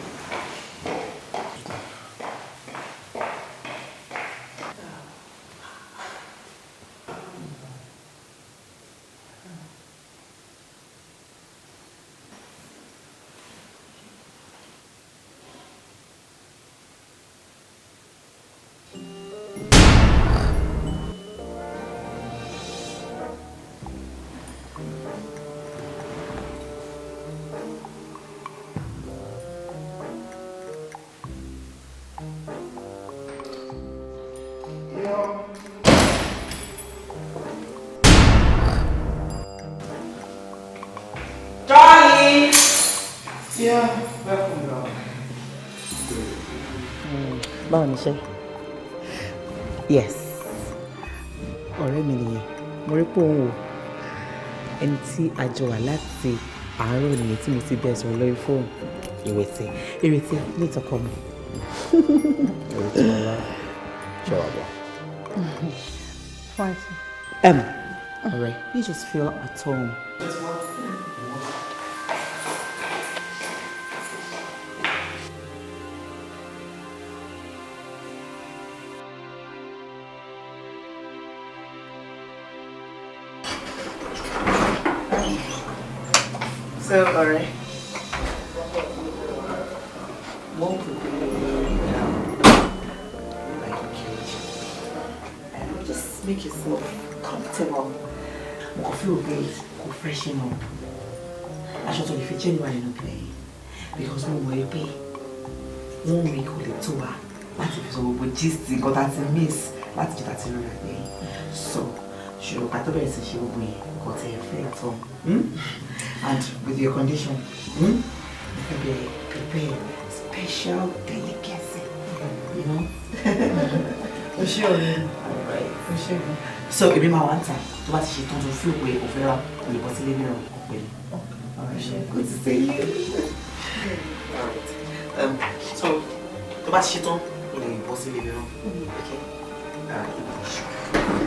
Darling! Yeah, welcome, darling. Báwo ni iṣẹ́? Yes. Ọ̀rẹ́ mi nìyẹn. Mo rí pé òun wò. Ẹni tí a jọ wà láti àárọ̀ nìyẹn tí mo ti bẹ́ẹ̀ sọ̀rọ̀ lórí fóònù. Ìrètí. Ìrètí ní ìtọ́kọ mi. Ìrètí ọlá, ṣe wà bọ̀. Fine. Ọ̀rẹ́, you just feel at home. So, ọ̀rẹ́, mo ń pè pé like a cage. Just make yourself comfortable. Mo kàn feel pé kò freshen up. Aṣọ tó lè fi jẹ́ níwájú nínú play. Because mo mọ̀ pé one week kò lè tó wa láti fi sọ gbogbo gist nǹkan tá a ti miss láti jẹ́ tá a ti rọra gbé. So, ṣùgbọ́n ká tó bẹ̀rẹ̀ sí ṣe gbogbo yẹn, kò tẹ̀ fẹ́ tán. And with your condition, Mo fẹ́ bẹ̀rẹ̀ prepare special delicacy. O ṣé ọ̀rẹ́ mi. O ṣé gan. So èmi máa wá ń tà tó bá ti ṣe tán tó feel pé o fẹ́ rà, o lè bọ́ sílé mìíràn kó pè mí. Good to see you. Alright. So tó bá ti ṣe tán, o lè bọ́ sílé mìíràn. Okay. Alright.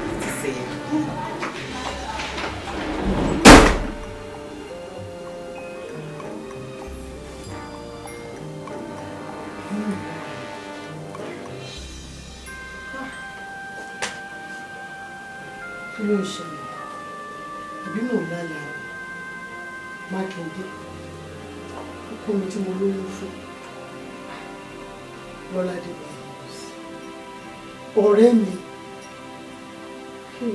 Good to see you. Kí ló ń ṣẹlẹ̀? Àbí mò ń lálàá ni? Mákindé, ọkọ mi tí mo lóyún fún, Lọ́ládé Badmus, ọ̀rẹ́ mi. Kí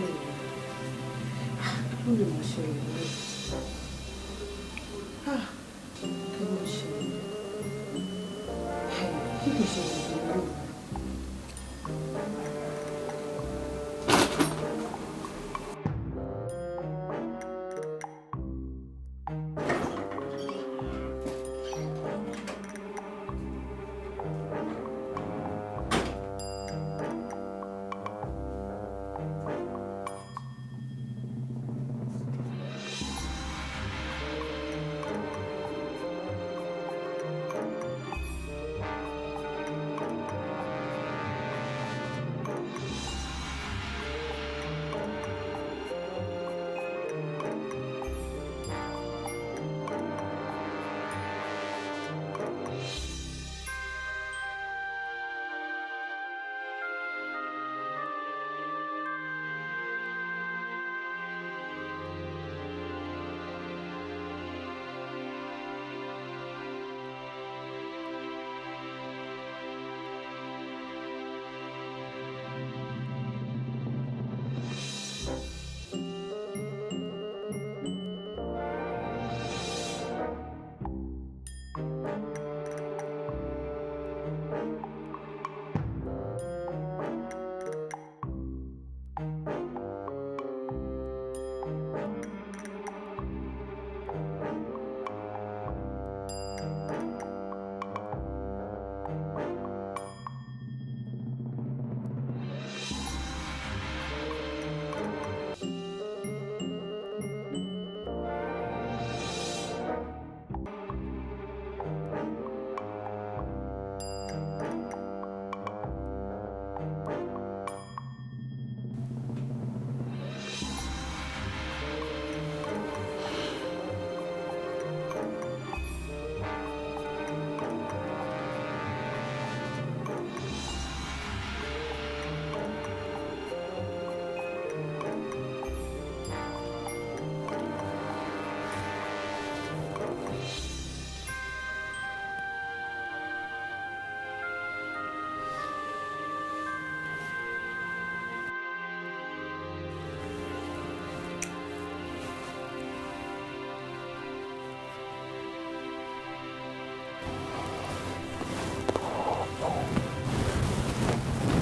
ló lè máa ṣẹlẹ̀ báyìí? Ah, kí ló ń ṣẹlẹ̀? Kí kìí ṣe gbogbo ilé?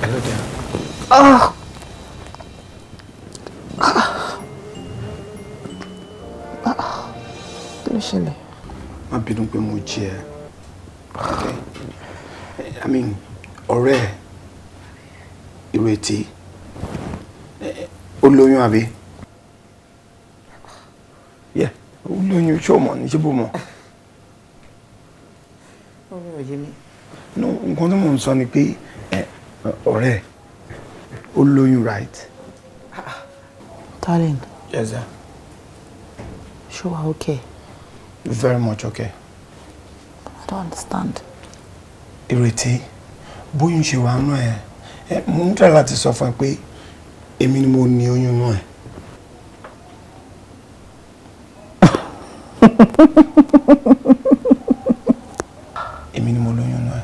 Hello there. Ah! Kí ló ṣẹlẹ̀? Má bínú pé mo jí ẹ. Okay. I mean, ọ̀rẹ́ ẹ, Ìrètí, ó lóyún àbí? Yeah, ó lóyún. Ṣé o mọ̀ ní? Ṣé bó mọ̀? Ọ̀rẹ́ ò yé mi. No, nǹkan tí mò ń sọ ni pé ọ̀rẹ́ ẹ, ó lóyún, right? Darling, Yes, sir. ṣé wàá okay? Very much okay. I don't understand. Ìrètí, bóyún ṣe wà nú ẹ ẹ, mo ń try láti sọ fún ẹ pé èmi ni mo ní oyún nú ẹ. Èmi ni mo lóyún nú ẹ.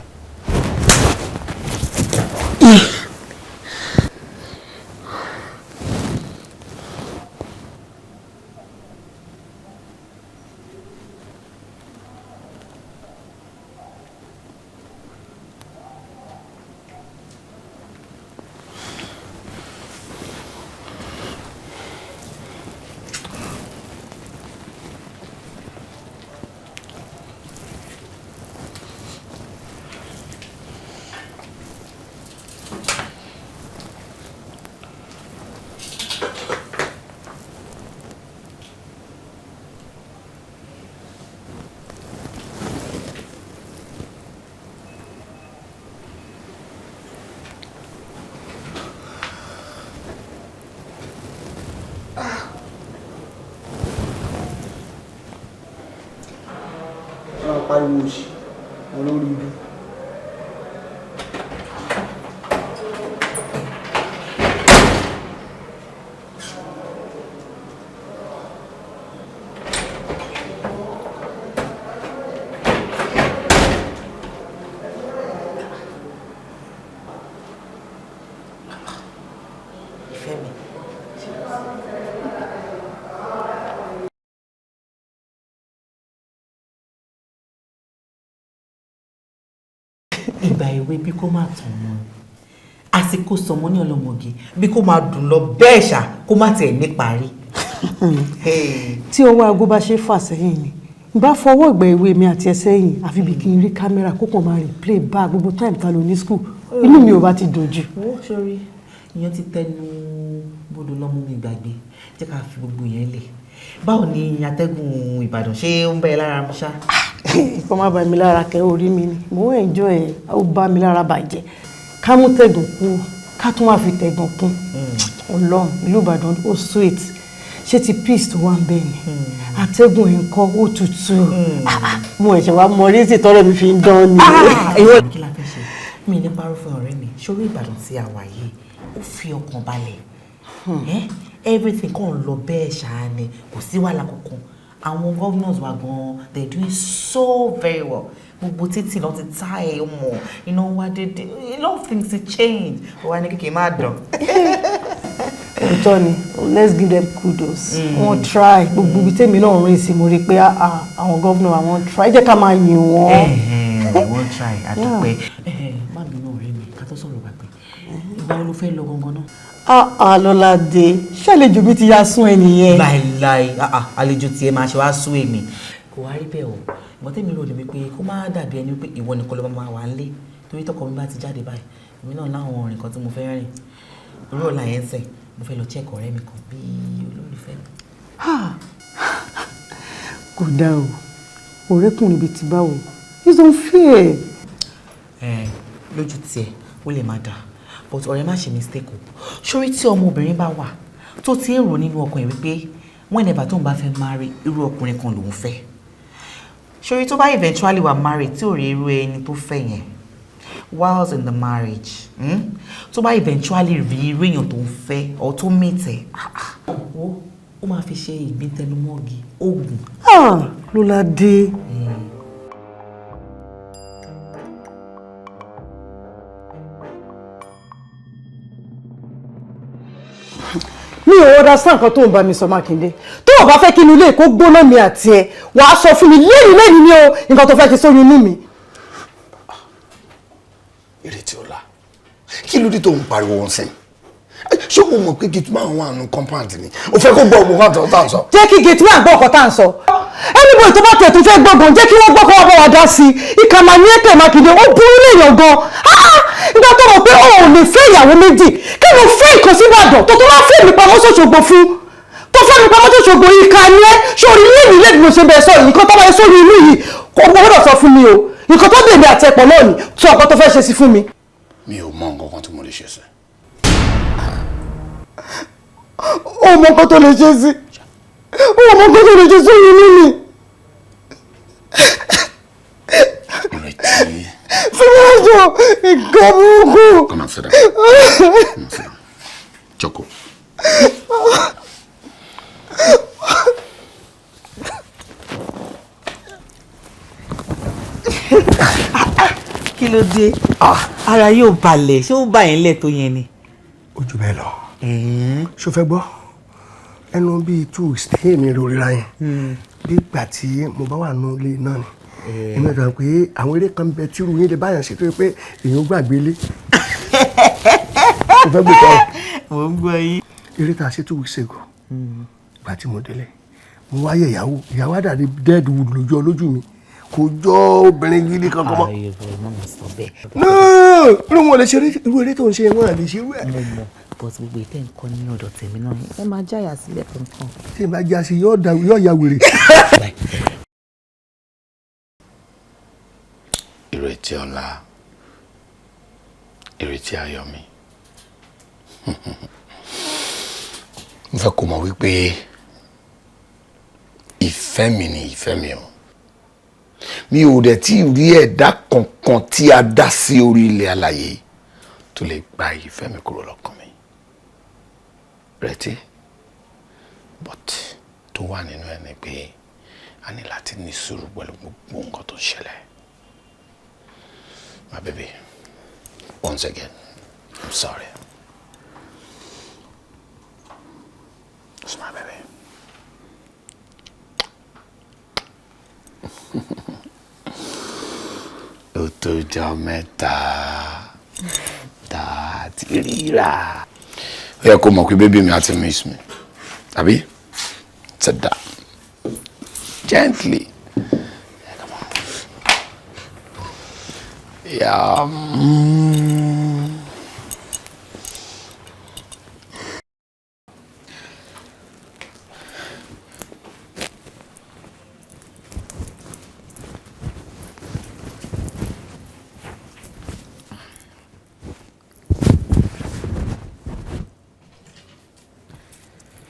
Pariwo òṣì wọn lórí ibi. Ìfẹ́ mi. Ìgbà èwe bí kò má tàn mọ́, àsìkò sọmọ ní ọlọ́mọge bí kò máa dùn lọ bẹ́ẹ̀ ṣá, kó má tiẹ̀ ní parí. Tí ọwọ́ aago bá ṣe fà sẹ́yìn ni n bá fọwọ́ ìgbà èwe mi àti ẹ sẹ́yìn, àfi bí kí n rí kámẹ́rà kó kàn máa replay bá gbogbo time ta lò ní school, inú mi ò bá ti dùn jù. Owó sórí ìyẹn ti tẹnu bodò lọ́mú mi gbàgbé, jẹ́ ká fi gbogbo yẹn lẹ̀. Báwo ni atẹ́gùn Ìbàdàn, ṣé ó ń bẹ́ ẹ lára mu ṣá? Kó má bá mi lára kẹ́, orí mi ni mò ń enjoy ẹ̀, ó bá mi lára bàjẹ́. Ká mú tẹ̀gùn kú, ká tún wá fi tẹ̀gùn kún. Ọlọ́run, ìlú Ìbàdàn ó sweet. Ṣé ti peace tó wà ń bẹ̀ ni, atẹ́gùn ẹ̀ ń kọ́, ó tutù. Mo ẹ̀ṣẹ̀ wá mọ rísì tọ́rọ̀ mi fi ń dán ni. Kí la fẹ́ ṣe? Mi ní parọ́ fún ọ̀rẹ́ mi, sórí Ìbàdàn tí a wà yìí, ó fi ọkàn balẹ̀. Everything kàn lọ bẹ́ẹ̀ ṣáá ni, kò sí wàhálà kankan. Àwọn governors wa gan, they doing so very well. Gbogbo títì lọ ti tá ẹ mọ̀, iná wá dédé, a lot of things to change. Ó wá ní kékeré má dùn. Òótọ́ ni, let's give them kudos. Wọ́n try. Gbogbo ibi tèmi náà rìn sí, mo rí i pé àwọn gómìnà, àwọn try, jẹ́ ká máa yìn wọ́n. Wọ́n try, àdúpẹ́. Má bínú ọ̀rẹ́ mi, ká tó sọ̀rọ̀ gbàgbé, ìgbà wo ló fẹ́ lọ gangan náà? Ah, Lọ́ládé, ṣàlejò mi ti ya sún ẹ nìyẹn. Láìláì, àlejò tiẹ̀ máa ṣe wá sún èmi? Kò wá rí bẹ́ẹ̀ o. Ìgbọ́n tèmi rò ní wípé kó má dàbí ẹni wípé ìwọ nìkan ló máa wà nílé, torí tọkọ mi bá ti jáde báyìí, èmi náà láwọn ọ̀rìn kan tí mo fẹ́ rìn orí ọ̀la yẹn ń sẹ̀. Mo fẹ́ lọ check ọ̀rẹ́ mi kan bíi olólùfẹ́ mi. Kò dáa o, ọ̀rẹ́kùnrin bíi ti báwo? It's unfair. Ẹ lójú tiẹ̀ ó lè má dáa, but ọ̀rẹ́, má ṣe mistake o. Sórí tí ọmọbìnrin bá wà tó ti ń rò nínú ọkàn ẹ̀ wípé whenever tóun bá fẹ́ marry, irú ọkùnrin kan lòun fẹ́, sórí tó bá eventually wà marry tí ò rí irú ẹni tó fẹ́ yẹn whilst in the marriage, tó bá eventually rí irú èèyàn tó ń fẹ́ or tó meet ẹ̀, ó máa fi ṣe ìgbín tẹnumọ́gi oògùn. Ah, Lọ́ládé. Mi ò understand nǹkan tó ń bá mi sọ. Mákindé, tó o bá fẹ́ kí inú ilé kó gbóná mi àti ẹ, wàá sọ fún mi lẹ́yìn lẹ́yìn ní o nǹkan tó fẹ́ ṣe sórí inú mi. Ìrètí ọ̀la, kí ló dé tó ń pariwo wọn sìn? Ṣé o mọ̀ pé gate man wà nù compound ni? O fẹ́ kó gbọ́ ògùn kan tó tà ń sọ. Jẹ́ kí gate man gbọ́ ọ̀kan tá à ń sọ. Anybody tó bá tẹ̀ tó fẹ́ gbọ́ngàn, jẹ́ kí wọ́n gbọ́, kó wá bá wa dá sí i. Ìkànnì ní ètò Mákindé, ó burú léèyàn gan. Ìgbà tó mọ̀ pé o ò lè fẹ́ ìyàwó méjì, kí ló fẹ́ ìkan sí Ìbàdàn tó tó wá fẹ́ mi pamọ́ sọ́ṣogbo fún, tó fẹ́ mi pamọ́ sọ́ṣogbo? Ìkànnì ẹ sórí lẹ́yìn lẹ́yìn mo ṣe bẹ́ẹ̀ sọ yìí. Nǹkan tó bá yẹ sórí inú yìí, kò gbọ́dọ̀ sọ fún mi o. Nǹkan tó dèmi àti ẹ̀pọ̀ náà ni tó ọ̀kan tó fẹ́ ṣe sí fún mi. Mi ò mọ nǹkan kan tí mo lè ṣe sí. Ó mọ nǹkan tó lè ṣe sí, ó mọ nǹkan tó lè ṣe sórí inú mi. Ìrètí. Fúnmọ́jọ, nǹkan burúkú. Come and sit down. Come and sit down. Jókòó. Kí ló dé? Ara yóò balẹ̀, ṣé ó bá yẹn lẹ̀ tó yẹn ni? Ó jù bẹ́ẹ̀ lọ. Ṣó fẹ́ gbọ́? Ẹnu bíi 2 weeks tí èmi rí ríra yẹn, bí ìgbà tí mo bá wà nù ilé náà ni èmi rẹ̀ pé àwọn eré kan bẹ tí irú yín lè báyàn ṣètò pé èèyàn gbàgbé ilé. Mo fẹ́ gbé tọ́. Mo ń gbọ́ yín. Eré tá a ṣe 2 weeks ago, ìgbà tí mo délé, mo wáyé ìyàwó, ìyàwó àdàdé dead wood lójú ọ lójú mi, kò jọ obìnrin gidi kankan mọ́. Ayé, má mà sọ bẹ́ẹ̀. No, irú wọn lè ṣe irú eré tó ń ṣe, wọn lè ṣe irú ẹ̀. Mo mọ̀, but gbogbo ìtẹ́ nǹkan ní ọ̀dọ̀ tèmi náà, ẹ máa jáyà sílẹ̀ kankan. Tí n bá já sí, yóò ya wèrè. Ìrètí ọlá, ìrètí ayọ̀ mi, mo fẹ́ kó mọ̀ wípé ìfẹ́ mi ni ìfẹ́ mi o. Mi ò dẹ̀ tí ì rí ẹ̀dá kankan tí a dá sí orí ilẹ̀ alàyè tó lè gba ìfẹ́ mi kúrò lọ́kàn mi. Retí, but tó wà nínú ẹ ni pé a ní láti ní sùúrù pẹ̀lú gbogbo nǹkan tó ń ṣẹlẹ̀. My baby, once again, I'm sorry. It's my baby. Ó tó jọ mẹ́ta tá a ti ríra. Ó yẹ kó mọ̀ pé baby mi á ti miss mi. Àbí? Sit down. Gently. Yeah, come on. Yeah.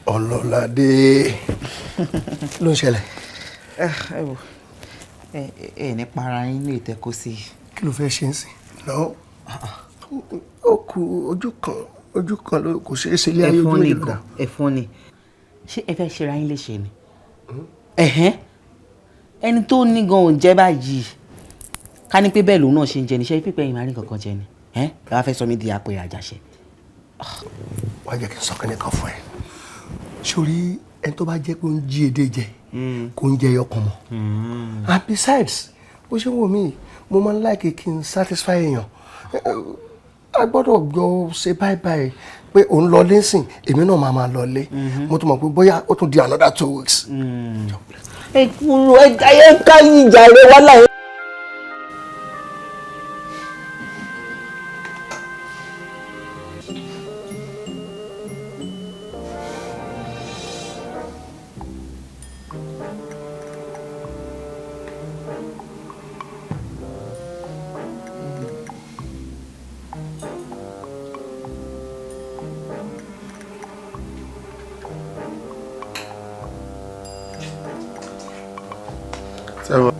Ọlọ́ládé, ló ń ṣẹlẹ̀? Ẹ wò, ẹ ní para yín ní ìtẹ́kọ́ sí i. Kí ló fẹ́ ṣe ń sìn lọ? Ó kù ojú kan, ojú kan ló kò ṣeé ṣe ilé ayé, ojú Ẹ̀fọn ni méjì ló dà. gan, ẹ̀fọn ni. Ṣé ẹ fẹ́ ṣera yín léṣe ni? Ẹ̀hẹ́n, ẹni tó ní gan ò jẹ́ báyìí. Ká ní pé bẹ́ẹ̀ lòun náà ṣe ń jẹ ní, ṣe pípẹ́ yìí máa rí nǹkan kan jẹ ni? Ẹ wá fẹ́ sọ mí di apẹ̀rẹ̀ àjàṣe. Wàá jẹ́ kí n sọ kínní kan fún ẹ. Sórí ẹni tó bá jẹ́ pé ó ń jí edé jẹ, kò ń jẹ ẹyọ kan mọ́. And besides, bó ṣe ń wò mí, mo máa ń like kí n satisfy èèyàn. A gbọ́dọ̀ jọ ṣe bye bye pé òun lọ lẹ́sìn, èmi náà máa máa lọ lé. Mo tún mọ̀ pé bóyá ó tún di another 2 weeks. Ẹ kúrò, ẹ ẹ ká ìjà rẹ wá láyé. Seven.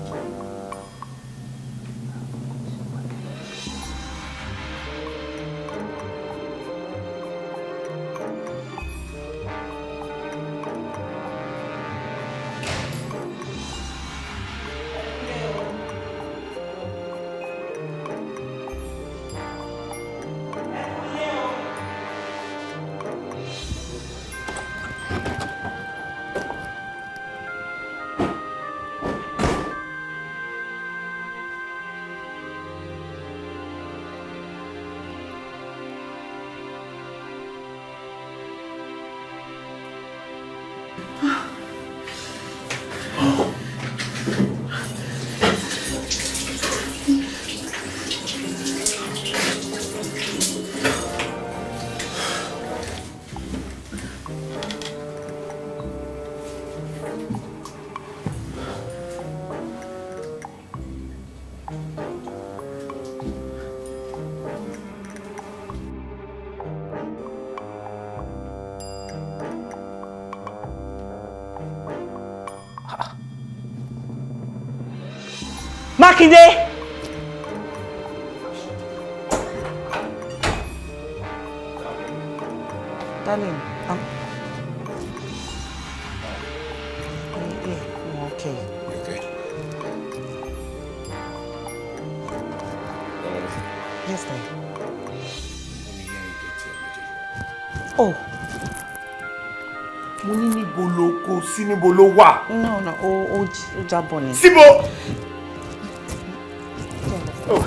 Mákindé. Darling, yeah, I'm okay. Okay. Yes, dear. Oh. Mo ní níbo ló kó sí, níbo ló wà? No, ó jábọ́ ni. Síbo. Oh.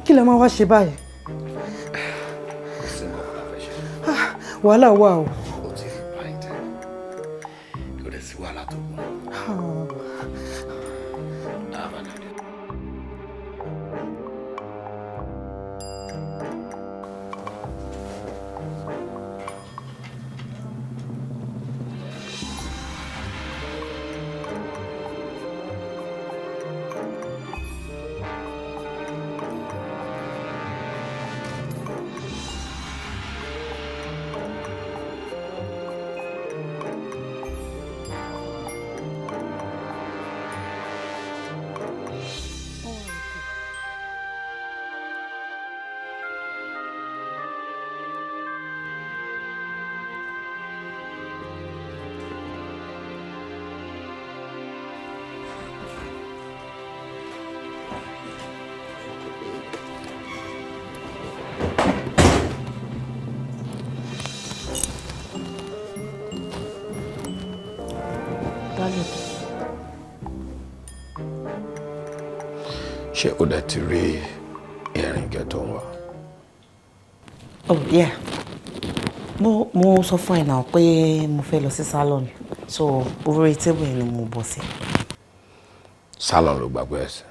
Kí lẹ máa wá ṣe báyìí? Wàhálà wà o. Ó ti rí pint, kò dẹ̀ sí wàhálà tó kún. I have an idea. Ṣé o dẹ̀ ti rí ìrìnkẹ́ tó ń wá? Oh yeah, mo sọ fún ẹ náà pé mo fẹ́ lọ sí salon, so orí table yẹn ni mo bọ̀ sí. Salon ló gbàgbé ẹ̀ sí.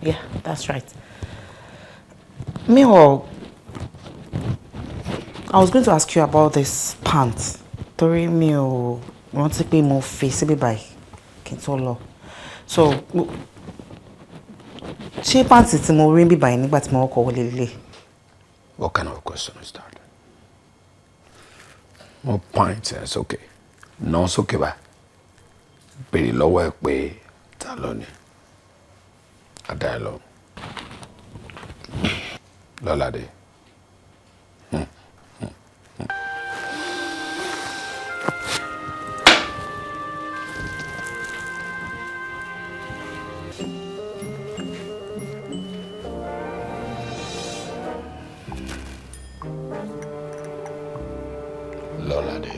Yeah, that's right. Meanwhile, I was going to ask you about this pants. Torí mi ò rántí pé mo fi síbí báyìí kí n tó lọ. So, ṣé pants tí mo rí níbí báyìí nígbà tí mo kọ́kọ́ wọlé lélẹ̀? What kind of question is that? Mo point ẹ̀ sókè. Nà sókè báyìí. Béèrè lọ́wọ́ ẹ pé ta ló ní. Adá ẹ lọ. Lọ́ládé. Lọ́ládé.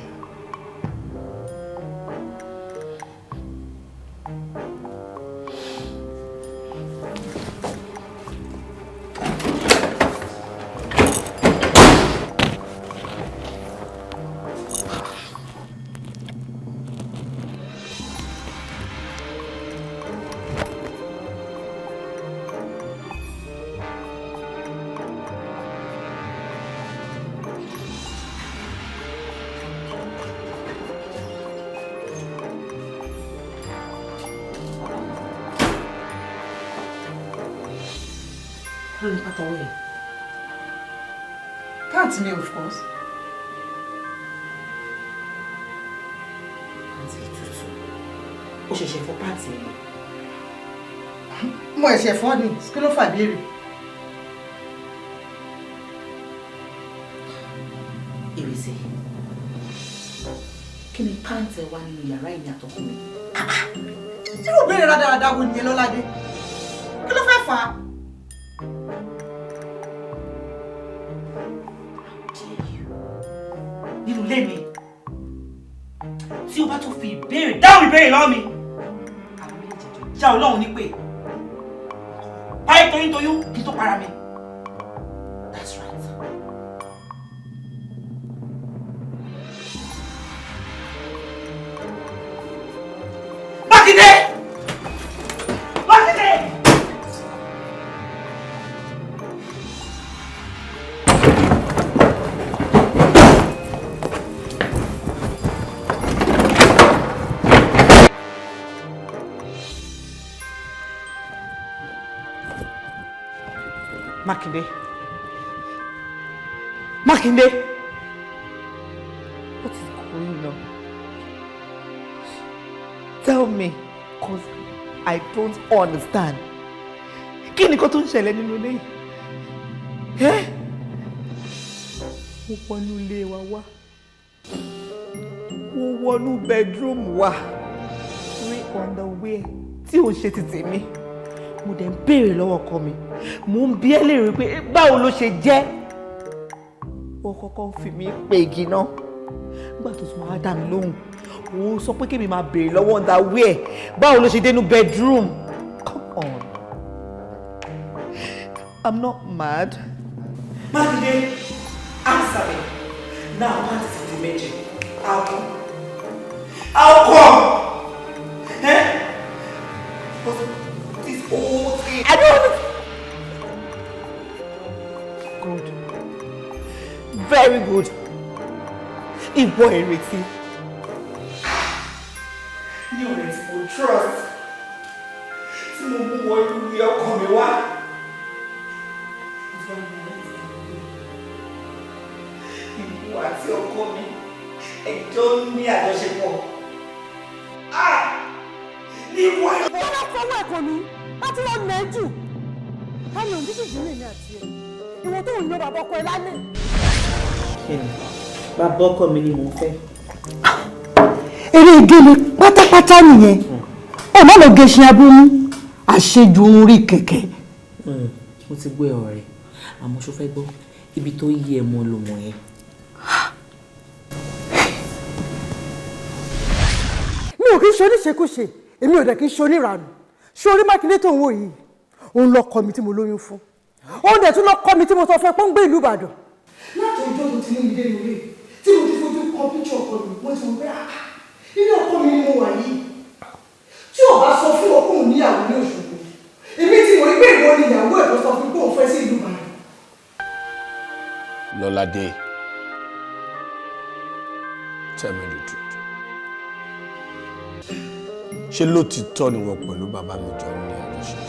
Ló ní pátá ọwọ́ yẹn? Pant mi, of course. Pant tútù. Ó ṣẹ̀ṣẹ̀ fọ pant yẹn. Mo ẹ̀ṣẹ̀ fọ́ ni, kí ló fà béèrè? Ìrètí. Kí ni pant ẹ wá nínú yàrá ìní àtọkùn mi? Irú ìbéèrè rádaràda wo nìyẹn, Lọ́ládé? Kí ló fẹ́ fà á? Nínú ilé mi, tí o bá tún fi ìbéèrè dáhùn ìbéèrè lọ́wọ́ mi, àwọn méjèèjì àjọ já Ọlọ́run nípè báyìí toyún toyún kí n tó para mi. That's right. Mákindé! Mákindé! Mákindé. Mákindé. What is going on? Tell me, 'cause I don't understand. Kí ni nǹkan tó ń ṣẹlẹ̀ nínú ilé yìí? Ẹ́, mo wọnú ilé wa wá. Mo wọnú bedroom wa. Rí underwear tí ò ń ṣe ti tèmi. Mo dẹ̀ ń béèrè lọ́wọ́ ọkọ mi. Mo ń bi ẹ́ léèrè pé báwo ló ṣe jẹ́? Ó kọ́kọ́ ń fi mí pè igi náà. Nígbà tó tún máa dá mi lóhùn, ó sọ pé kémi máa béèrè lọ́wọ́ underwear. Báwo ló ṣe dénú bedroom? Come on. I'm not mad. Mákindé, answer me. Now, what is the méjì? How come? How come? Eh? But this whole thing, I don't. Good. Very good. Ìwọ Ìrètí. Ní ọ̀rẹ́ tí mo trust, tí mo mú wọ inú ilé ọkọ mi wá. Ìwọ àti ọkọ mi, ẹjọ́ ní àjọṣepọ̀. Ah! Ní ìwọ ìwọ. Wọ́n bá fọwọ́ ẹ̀kọ́ mi láti lọ nà ẹ́ jù. Kámi ò ní kìkì rìn ní àti ẹ̀. Ìwọ tó ń yan bàbá ọkọ ẹ lálẹ́. Bàbá ọkọ mi ni mò ń fẹ́. Eré gèlè pátápátá nìyẹn. Ó má lọ gẹṣin abúmú, àṣejù ń rí kẹ̀kẹ́. Mo ti gbọ́ ẹ ọ̀rẹ́, àmọ́ ṣó fẹ́ gbọ́ ibi tó yí ẹ mọ́ ló mọ̀ yẹn. Mi ò kí ń ṣe oníṣekúṣe, èmi ò dẹ̀ kí ń ṣe oníranù. Ṣé orí Mákindé tó ń wò yìí, òun lọkọ mi tí mo lóyún fún, òun dẹ̀ tún lọkọ mi tí mo sọ fún ẹ pé ó ń gbé ìlú Ìbàdàn. Láti ọjọ́ tó ti ní mi dénú ilé tí mo ti fojú kan píṣọ ọkọ mi, mo ti mọ̀ pé ah, ilé ọkọ mi ni mo wà yìí. Tí ò bá sọ fún ọkùnrin níyàwó ní Òṣogbo, èmi ti mọ̀ wípé ìwọ ni ìyàwó ẹ̀ tó sọ fún pé òun fẹ́ sí ìlú Ìbàdàn. Lọ́ládé, tell me the truth. Ṣé lótìtọ́ ni wọ́n pẹ̀lú bàbá mi jọ ní àjọṣepọ̀?